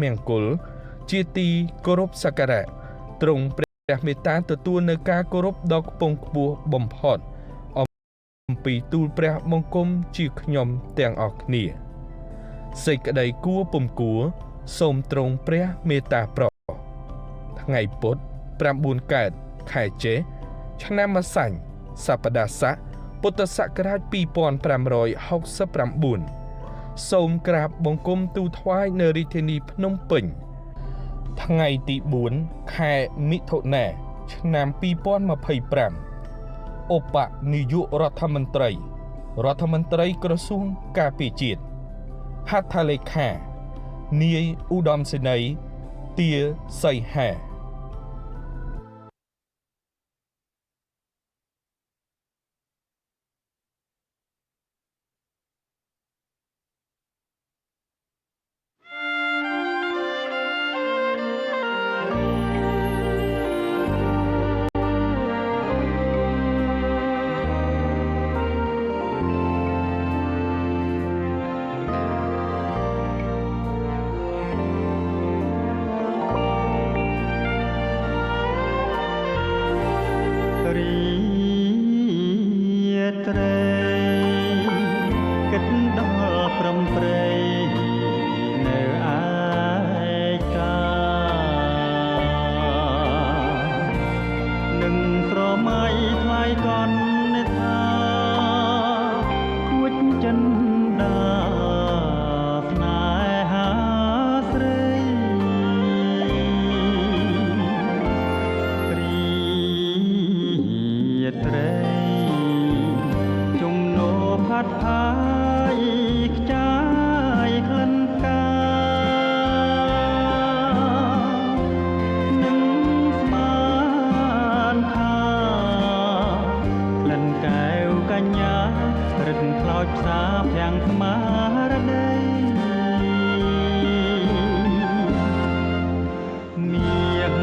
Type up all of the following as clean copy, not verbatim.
មង្គល ជាទីគោរពសក្ការៈទ្រង់ព្រះមេត្តាទទួលនៅការគោរពដ៏ខ្ពង់ខ្ពស់បំផុតអំពីទូលព្រះបង្គំជាខ្ញុំទាំងអស់គ្នាសេចក្តីគួរពុំគួរសូមទ្រង់ព្រះមេត្តាប្រោសថ្ងៃពុធ9កើតខែចេសឆ្នាំម្សាញ់សប្តាហ៍ស័កពុទ្ធសករាជ2569សូមក្រាបបង្គំទូលថ្វាយនៅរាជធានីភ្នំពេញថ្ងៃទី4ខែមិថុនាឆ្នាំ2025ឧបនាយករដ្ឋមន្ត្រីរដ្ឋមន្ត្រីក្រសួងការពារជាតិហត្ថលេខានាយឧត្តមសេនីយ៍ទាសីហា រីត្រីគិតដល់ព្រំព្រៃនៅឯកានឹងស្រមៃថ្លៃកនថាគួចចិនដាស្នេហាស្រីរីត្រីជំនោផាត់ផាយខ្ចាយក្លិនផ្កានឹងស្មានថាក្លិនកែវកញ្ញារឹតខ្លោចផ្សាភាំងស្មារតីមៀង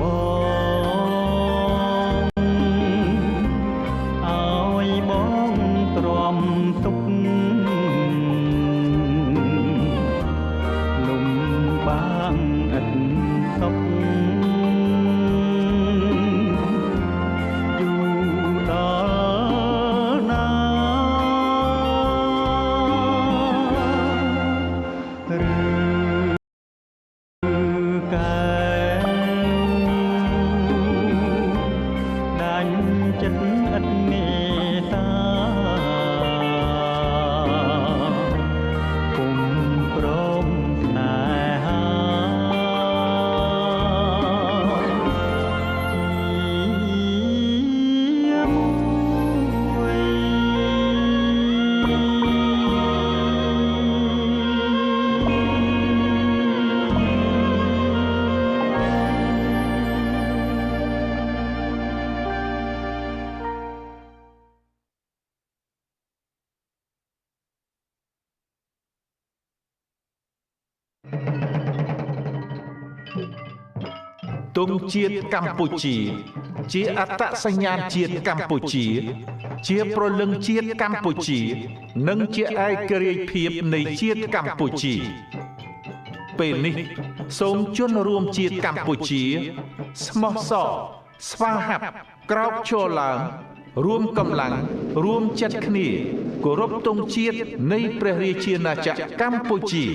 បងឲ្យបងទ្រាំទុកលំបាងឥតសុខយូរដល់ណាឬកែវដាញ់ចិត្តឥតមេត្តាពុំព្រមស្នេហាជាមួយ ទង់ជាតិកម្ពុជា ជាអត្តសញ្ញាណជាតិកម្ពុជា ជាព្រលឹងជាតិកម្ពុជា និងជាឯករាជ្យភាពនៃជាតិកម្ពុជា ពេលនេះសូមជនរួមជាតិកម្ពុជា ស្មោះសរស្វាហាប់ក្រោកឈរឡើង រួមកម្លាំងរួមចិត្តគ្នាគោរពទង់ជាតិនៃព្រះរាជាណាចក្រកម្ពុជា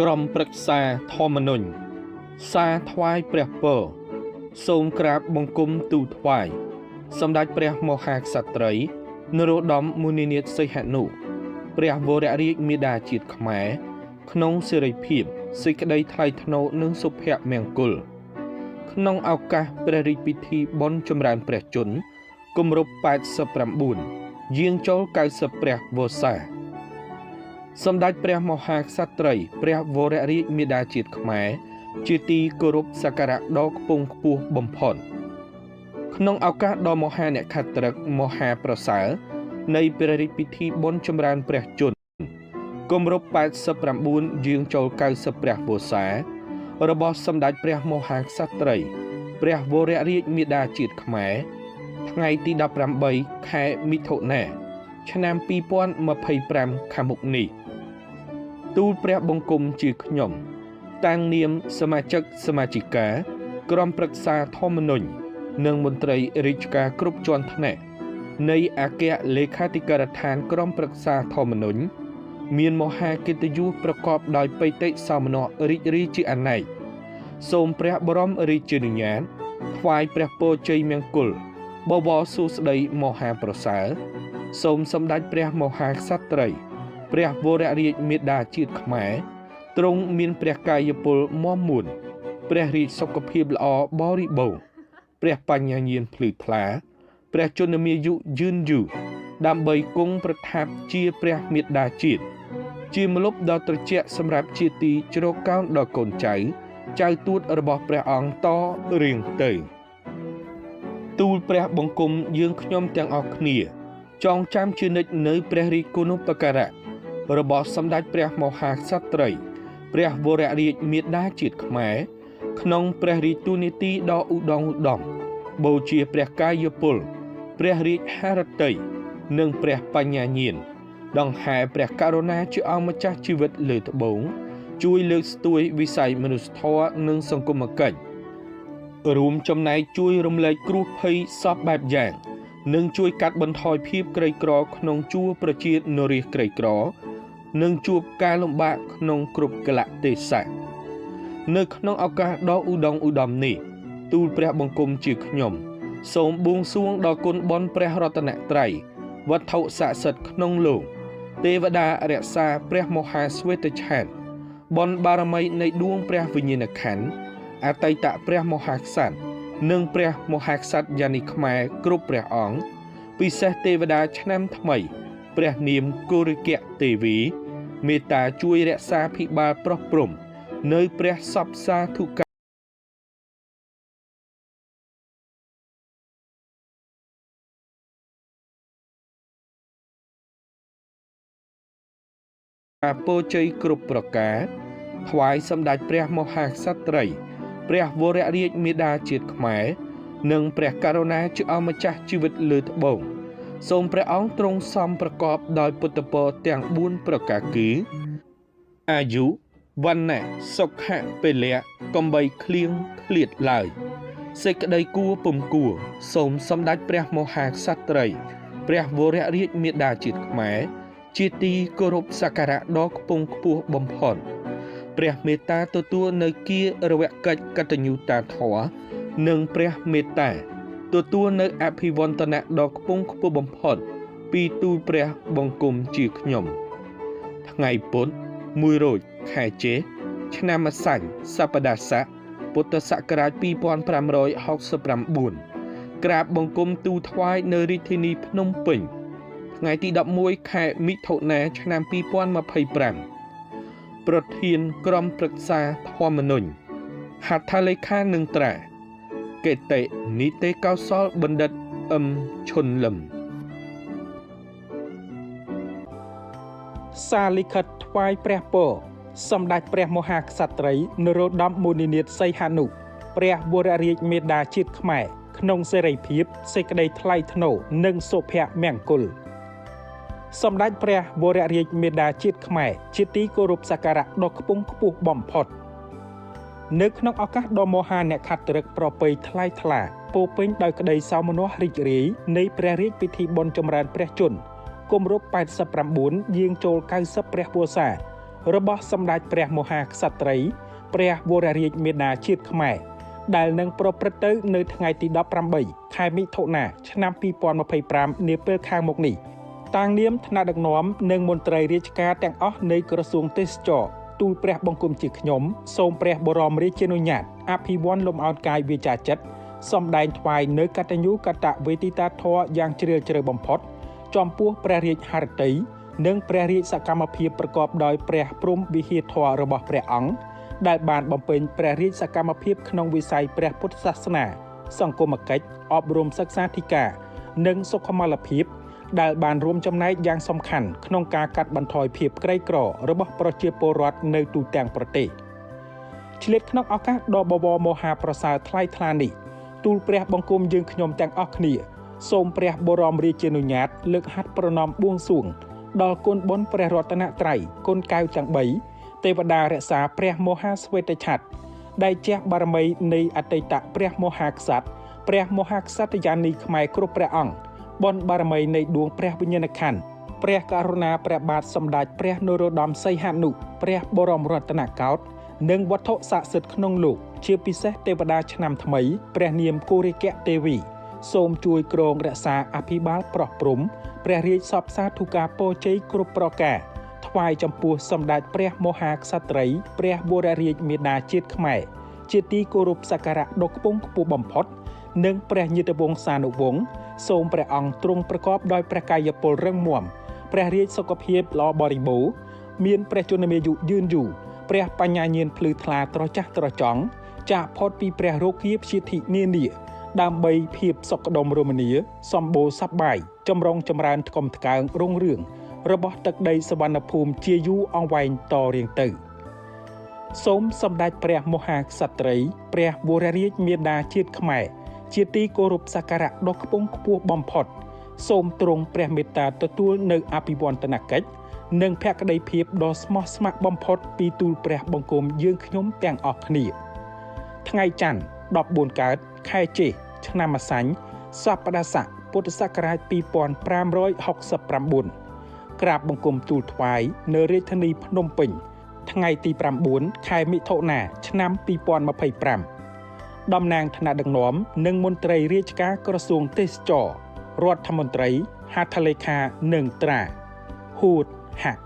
ក្រុមប្រឹក្សាធម្មនុញ្ញសារថ្វាយព្រះពរសូមក្រាបបង្គំទូលថ្វាយ សម្ដេចព្រះមហាក្សត្រីនរោត្តមមុនីនាថសីហនុព្រះវររាជមាតាជាតិខ្មែរក្នុងសេរីភាពសេចក្តីថ្លៃថ្នូរនិងសុភមង្គលក្នុងឱកាសព្រះរាជពិធីបុណ្យចម្រើនព្រះជន្មគម្រប់89យាងចូល90ព្រះវស្សាសម្ដេចព្រះមហាក្សត្រីព្រះវររាជមាតាជាតិខ្មែរជាទីគោរពសក្ការៈដ៏ខ្ពង់ខ្ពស់បំផុតក្នុងឱកាសដ៏មហានក្ខត្រឹកមហាប្រសើរនៃព្រះរាជពិធីបុណ្យចម្រើនព្រះជន្មគម្រប់89យាងចូល90ព្រះវស្សារបស់សម្ដេចព្រះមហាក្សត្រីព្រះវររាជមាតាជាតិខ្មែរថ្ងៃទី18ខែមិថុនាឆ្នាំ2025ខាងមុខនេះទូលព្រះបង្គំជាខ្ញុំតាំងនាមសមាជិកសមាជិកាក្រុមប្រឹក្សាធម្មនុញ្ញនិងមន្ត្រីរាជការគ្រប់ជាន់ថ្នាក់នៃអគ្គលេខាធិការដ្ឋានក្រុមប្រឹក្សាធម្មនុញ្ញមានមហាកិត្តិយសប្រកបដោយបិតិសោមនស្សរីករាយជាអនេកសូមព្រះបរមរាជានុញ្ញាតថ្វាយព្រះពរជ័យមង្គលបវរសួស្តីមហាប្រសើរសូមសម្ដេចព្រះមហាក្សត្រីព្រះវររាជមាតាជាតិខ្មែរទ្រង់មានព្រះកាយពលមាំមួនព្រះរាជសុខភាពល្អបរិបូរណ៍ព្រះបញ្ញាញាណភ្លឺថ្លាព្រះជន្មាយុយឺនយូរដើម្បីគង់ប្រថាប់ជាព្រះមាតាជាតិជាម្លប់ដ៏ត្រជាក់សម្រាប់ជាទីជ្រកកោនដល់កូនចៅចៅទួតរបស់ព្រះអង្គតរៀងទៅទូលព្រះបង្គំយើងខ្ញុំទាំងអស់គ្នាចងចាំជានិច្ចនៅព្រះរាជគុណូបការៈរបស់សម្ដេចព្រះមហាក្សត្រីព្រះវររាជមាតាជាតិខ្មែរក្នុងព្រះរាជទូនីតិដ៏ឧត្តមឧត្តមបូជាព្រះកាយពលព្រះរាជហឫទ័យនិងព្រះបញ្ញាញាណដង្ហែព្រះករុណាជាអង្គម្ចាស់ជីវិតលើត្បូងជួយលើកស្ទួយវិស័យមនុស្សធម៌និងសង្គមកិច្ចរួមចំណែកជួយរំលែកគ្រោះភ័យសពបែបយ៉ាងនិងជួយកាត់បន្ថយភាពក្រីក្រក្នុងជួរប្រជានរាស្ត្រក្រីក្រនិងជួបការលំបាកក្នុងគ្រប់កលៈទេសៈនៅក្នុងឱកាសដ៏ឧត្តមឧត្តមនេះទូលព្រះបង្គំជាខ្ញុំសូមបួងសួងដល់គុណបុណ្យព្រះរតនត្រ័យវត្ថុស័ក្តិសិទ្ធិក្នុងលោកទេវតារក្សាព្រះមហាស្វេតឆានបុណ្យបារមីនៃដួងព្រះវិញ្ញាណក្ខន្ធអតីតព្រះមហាក្សត្រនិងព្រះមហាក្សត្រយ៉ានីខ្មែរគ្រប់ព្រះអង្គពិសេសទេវតាឆ្នាំថ្មីព្រះនាមគោរិកៈទេវីមេត្តាជួយរក្សាភិបាលប្រុសព្រំនៅព្រះសពសាធុការពរជ័យគ្រប់ប្រការថ្វាយសម្ដេចព្រះមហាក្សត្រីព្រះវររាជមាតាជាតិខ្មែរនិងព្រះករុណាជាអម្ចាស់ជីវិតលើត្បូងសូមព្រះអង្គទ្រង់សំប្រកបដោយពុទ្ធពរទាំង4ប្រការគឺអាយុវណ្ណៈសុខៈពលៈកំបីឃ្លៀងឃ្លាតឡើយសេចក្តីគួរពុំគួរសូមសម្ដេចព្រះមហាក្សត្រីព្រះវររាជមាតាជាតិខ្មែរជាទីគោរពសក្ការៈដ៏ខ្ពង់ខ្ពស់បំផុតព្រះមេត្តាទទួលនៅគារវកិច្ចកតញ្ញូតាធម៌និងព្រះមេត្តាទទួលនៅអភិវឌ្ឍនៈដ៏ខ្ពង់ខ្ពស់បំផុតពីទូលព្រះបង្គំជាខ្ញុំថ្ងៃពុធ1រោចខែចេសឆ្នាំម្សាញ់សប្តាហ៍ស័កពុទ្ធសករាជ2569ក្រាបបង្គំទូលថ្វាយនៅរាជធានីភ្នំពេញថ្ងៃទី11ខែមិថុនាឆ្នាំ2025ប្រធានក្រុមប្រឹក្សាធម្មនុញ្ញហត្ថលេខានឹងត្រាកេតិនីតិកោសលបណ្ឌិតអឹមឈុនលឹមសារលិខិតថ្វាយព្រះពរសម្ដេចព្រះមហាក្សត្រីនរោត្តមមុនីនាថសីហនុព្រះវររាជមាតាជាតិខ្មែរក្នុងសេរីភាពសេចក្តីថ្លៃថ្នូរនិងសុភមង្គលសម្ដេចព្រះវររាជមាតាជាតិខ្មែរជាទីគោរពសក្ការៈដ៏ខ្ពង់ខ្ពស់បំផុតនៅក្នុងឱកាសដ៏មហានក្ខត្រឹកប្រពៃថ្លៃថ្លាពោពេញដោយក្តីសោមនស្សរីករាយនៃព្រះរាជពិធីបុណ្យចម្រើនព្រះជន្មគម្រប់89យាងចូល90ព្រះវស្សារបស់សម្ដេចព្រះមហាក្សត្រីព្រះវររាជមាតាជាតិខ្មែរ ដែលនឹងប្រព្រឹត្តទៅនៅថ្ងៃទី18ខែមិថុនាឆ្នាំ2025នាពេលខាងមុខនេះតាងនាមថ្នាក់ដឹកនាំនិងមន្ត្រីរាជការទាំងអស់នៃក្រសួងទេសចរទូលព្រះបង្គំជាខ្ញុំសូមព្រះបរមរាជានុញ្ញាតអភិវឌ្ឍលំអោនកាយវាចាចិត្តសម្ដែងថ្វាយនៅកតញ្ញូកតវេទិតាធម៌យ៉ាងជ្រាលជ្រៅបំផុតចំពោះព្រះរាជហឫទ័យនិងព្រះរាជសកម្មភាពប្រកបដោយព្រះព្រហ្មវិហារធម៌របស់ព្រះអង្គដែលបានបំពេញព្រះរាជសកម្មភាពក្នុងវិស័យព្រះពុទ្ធសាសនាសង្គមកិច្ចអប់រំសិក្សាធិការនិងសុខុមាលភាពដែលបានរួមចំណែកយ៉ាងសំខាន់ក្នុងការកាត់បន្ថយភាពក្រីក្ររបស់ប្រជាពលរដ្ឋនៅទូទាំងប្រទេសឆ្លៀតក្នុងឱកាសដ៏បវរមហាប្រសើរថ្លៃថ្លានេះទូលព្រះបង្គំយើងខ្ញុំទាំងអស់គ្នាសូមព្រះបរមរាជានុញ្ញាតលើកហត្ថប្រណម្យបួងសួងដល់គុណបុណ្យព្រះរតនត្រ័យគុណកែវទាំង3ទេវតារក្សាព្រះមហាស្វេតឆត្រដែលជះបារមីនៃអតីតព្រះមហាក្សត្រព្រះមហាក្សត្រយានីខ្មែរគ្រប់ព្រះអង្គបុណ្យបារមីនៃដួងព្រះវិញ្ញាណក្ខន្ធព្រះករុណាព្រះបាទសម្ដេចព្រះនរោត្តមសីហនុព្រះបរមរតនកោដ្ឋនិងវត្ថុស័ក្តិសិទ្ធិក្នុងលោកជាពិសេសទេវតាឆ្នាំថ្មីព្រះនាមគោរិកៈទេវីសូមជួយគ្រងរក្សាអភិបាលប្រោះព្រំព្រះរាជសពសាធុការពរជ័យគ្រប់ប្រការថ្វាយចំពោះសម្ដេចព្រះមហាក្សត្រីព្រះវររាជមាតាជាតិខ្មែរជាទីគោរពសក្ការៈដ៏ខ្ពង់ខ្ពស់បំផុតនិងព្រះញាតិវង្សានុវង្សសូមព្រះអង្គទ្រង់ប្រកបដោយព្រះកាយពលរឹងមាំព្រះរាជសុខភាពល្អបរិបូរណ៍មានព្រះជន្មាយុយឺនយូរព្រះបញ្ញាញាណភ្លឺថ្លាត្រចះត្រចង់ចាកផុតពីព្រះរោគាព្យាធិនានាដើម្បីភាពសុខដុមរមនាសម្បូរសប្បាយចម្រុងចម្រើនថ្កុំថ្កើងរុងរឿងរបស់ទឹកដីសវណ្ណភូមិជាយូរអង្វែងតរៀងទៅសូមសម្ដេចព្រះមហាក្សត្រីព្រះវររាជមាតាជាតិខ្មែរជាទីគោរពសក្ការៈដ៏ខ្ពង់ខ្ពស់បំផុតសូមទ្រង់ព្រះមេត្តាទទួលនៅអភិវឌ្ឍនកិច្ចនិងភក្តីភាពដ៏ស្មោះស្ម័គ្របំផុតពីទូលព្រះបង្គំយើងខ្ញុំទាំងអស់គ្នាថ្ងៃច័ន្ទ14កើតខែជេដ្ឋឆ្នាំម្សាញ់សប្តាហ៍ស័កពុទ្ធសករាជ2569ក្រាបបង្គំទូលថ្វាយនៅរាជធានីភ្នំពេញថ្ងៃទី9ខែមិថុនាឆ្នាំ2025តំណាងថ្នាក់ដឹកនាំនិងមន្ត្រីរាជការក្រសួងទេសចររដ្ឋមន្ត្រីហត្ថលេខានិងត្រាហួតហាក់